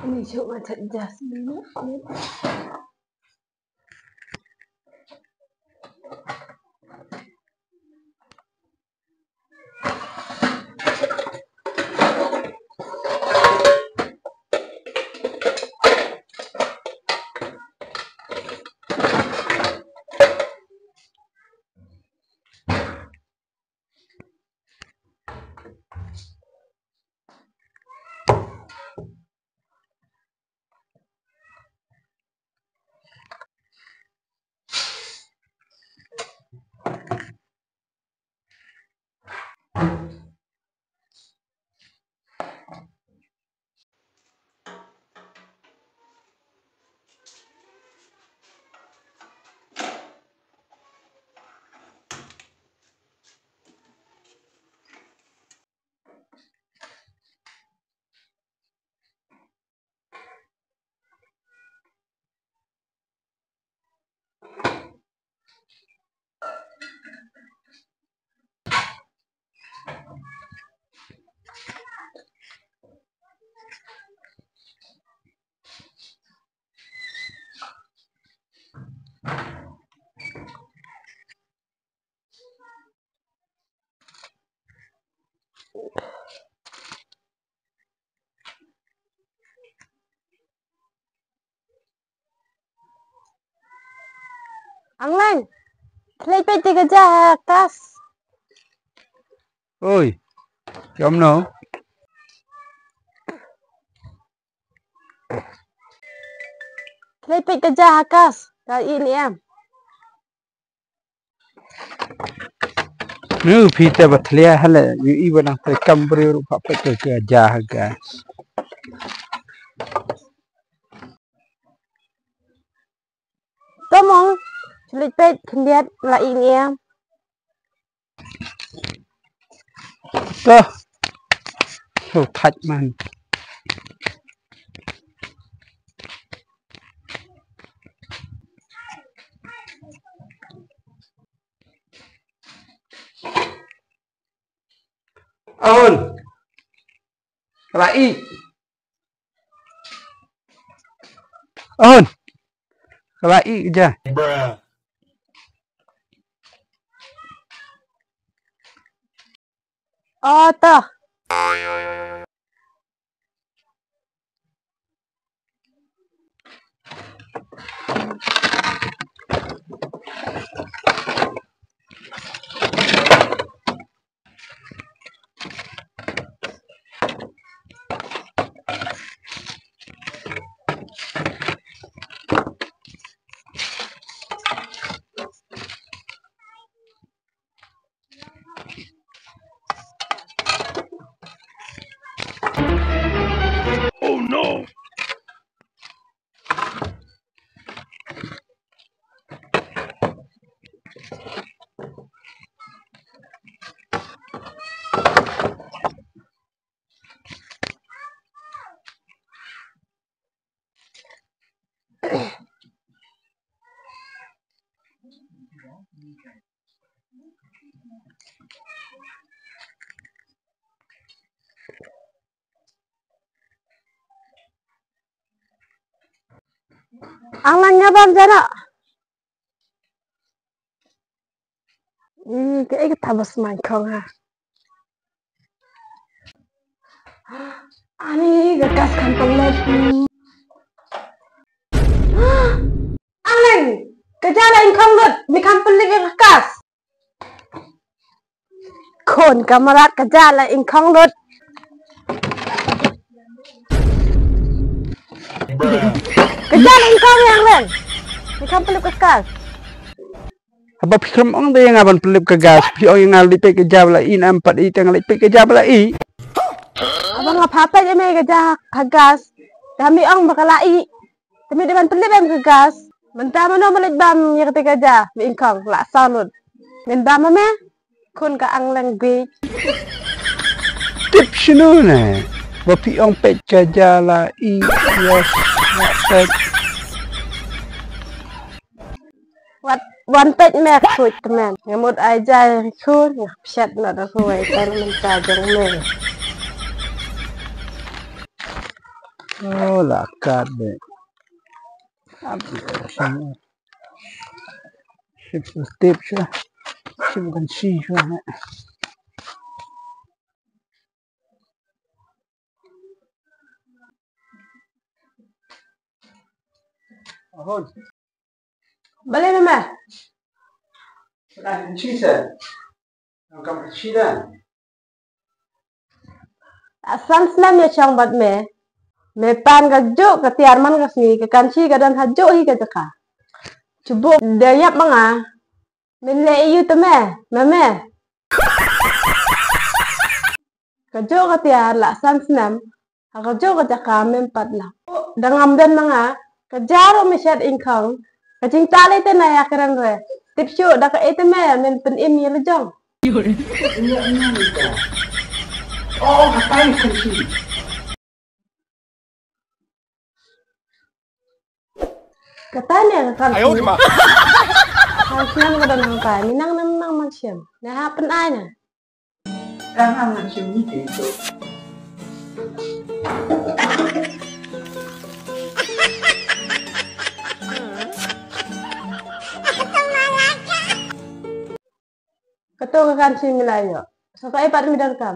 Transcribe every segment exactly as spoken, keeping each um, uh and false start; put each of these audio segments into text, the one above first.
Ni shu ma chat Jasmine. Angleng, khlei peit te ka ja ha kas. Oi, ki ong no. Khlei peit ka ja ha kas, ka i ni em. Nu phi te ba thlia hale, yu i ba nang te kam briew ruh pha peit ka ja ha kas. To mong, chlik peit khyndiat la i ni em. To. So thach man. Ahun. Ka la ih. Ahun. Ka la ih ka ja. Oh, to. Oh no! Ang lang nga bam jana. Hmm, kaei kata ba smain khong ha. Ani ka kas kham pynlip. Aleng, ka ja la ing khong lut, mi kham pynlip ïa ka kas. Khun ka mrad, ka ja la ing khong lut. Ka ja la ing khong ïa Aleng. Mi kham pynlip ka kas. Haba phi khlem ong te ïa nga ban pynlip ka gas, phi ong ïa nga leit peit ka ja ba la ih, em pat ih te nga leit peit ka ja ba la ih. Haba nga pha peit ïa me ka ja ha gas, te mi ong ba ka la ih. Te mi dei ban pynlip em ka gas. Mynta mano ma leit bam ïa kata ka ja, me ing khong, la saw lut. Men bam ma me, khun ka Aleng bit. Tip shano ne, ba phi ong peit ka ja la ih, ïa, la peit. Wat wan peit me khuid tymmen. Nga mut ai jai ri khun, nga psiat na da huwai tan mynta jong me. Oh, la kat de. Shim tip sha. Shim kan shi sha. Ahon. Balei me? Ka kan shi sa. Ka kan shi da. San snem ïa shong bad me. Me pan ka juk ka tiar man ka sngi, ka kan shi ka don ha juk hi ka jaka. Chubu da ïap ma nga. Min leh ïa u te me, me me. Ka juk ka tiar la san snem, ha ka juk ka jaka mem pat la. Da ngam don ma nga, ka jaru me shet ingkhong, ka jingtal ite na ïa kren re. Tip shu da ka ite me, men pyn im ïa la jong. Oh, ka tai kan shi. Kata ne ka kan. Ayo, di ma. Kan snem ka don hangtai, minang nam nang man shem. Ne ha pyn ai na. Tang ha man shem ni te tu. Kato ka kan shem milai yo. So ka ai pat mi don kam.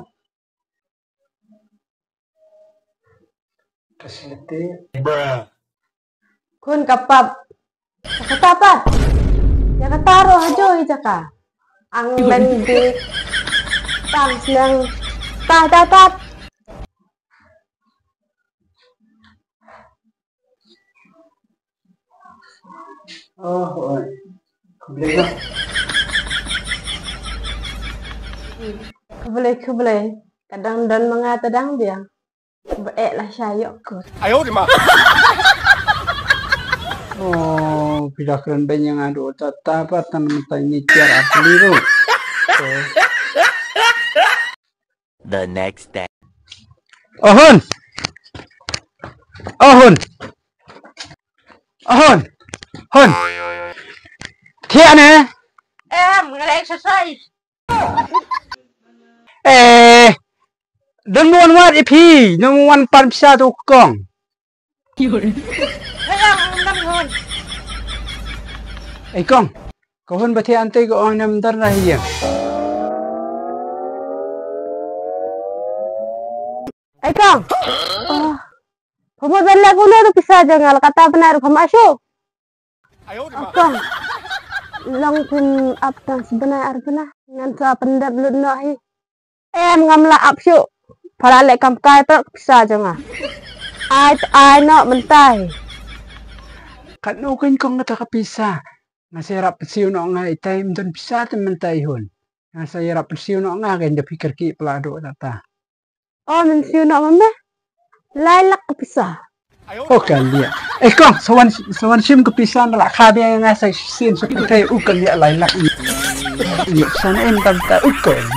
Ka sngewthuh. Khun ka pap. Ka kata pat. Ïa kata ruh ha joi jaka. Ang men di. Tang sneng. Tah tah tah. Oh, oi. Khublei noh. Khublei, khublei. Ka dang don ma nga te dang biang. Ba eh la sha ïoh kut. Ayo di ma. Oh, phi da kren beiñ ïa nga, do ta ta pa tan mynta ni tiar a pli ru. The next day. Oh, Hun. Oh, Hun. Oh, Hun. Hun. Thiah ne? Em, nga la exercise. Eh, don mo wan wad ïa phi, don mo wan pan pisa tu kong. Ei kong, ka hun ba thiah ante ka ong nam dar na hi ïa. Ei kong. Oh. Phamut ban leh kuno tu pisa jong nga, la kata bnai ruh pham ashu. Kong. Long phim ap tang sbnai ar bnai. Ngan sa pyndep lut noh hi. Em ngam lah ap shuh. Pha la leh kam kai pat pisa jong nga. Ai ai noh mynta hi. Katno kein kong kata ka pisa. Nga sa ïarap pynsiew noh nga itai ym don pisa te mynta i hun. Nga sa ïarap pynsiew noh nga kein da phi kyrkieh pla doh ta ta. Oh, mynsiew noh ma me. Lai lak ka pisa. Oh, ka liah. Eh, kong, sa wan, sa wan shim ka pisa na la kha biang nga sa sien sa pynthei u ka liah lai lak. Ni sa na em tam ta u kong.